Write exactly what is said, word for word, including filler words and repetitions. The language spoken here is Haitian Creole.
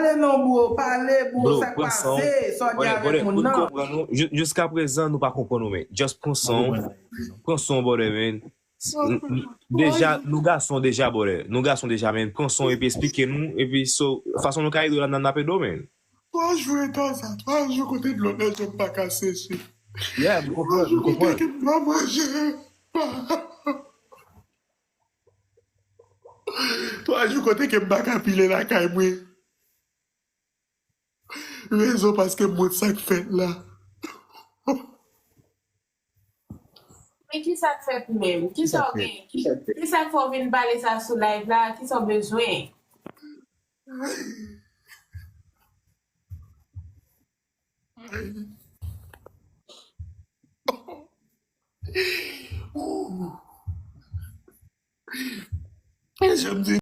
Pale non, bro, pale, bro, Bro, sa k pran san w. pase, sa w gen Brother, avèk brother, moun nou nan. Konprann nou. Jis-, jiska prezan, nou pa konprann ou, men. Just pran san w. Pran san w, brother, man. S-, n-, n-, Deja, nou gason deja, brother. Nou gason deja, men. Pran san w epi eksplike nou. Epi, so, fason nou ka ede w la, n ap ede w, men. Twa jou eta sa, twa jou kote dlo nan je m pa ka seche. Yeah, m Twa konprann, jou m kote konprann. ke m pa manje. Twa jou kote ke m pa ka pile lakay mwen. Rezon paske m wè sa k fèt la. Men ki sa k fèt menm? Ki sa w gen? Ki, ki sa k fè w vin pale sa sou live la? Ki sa w bezwen? E jan m di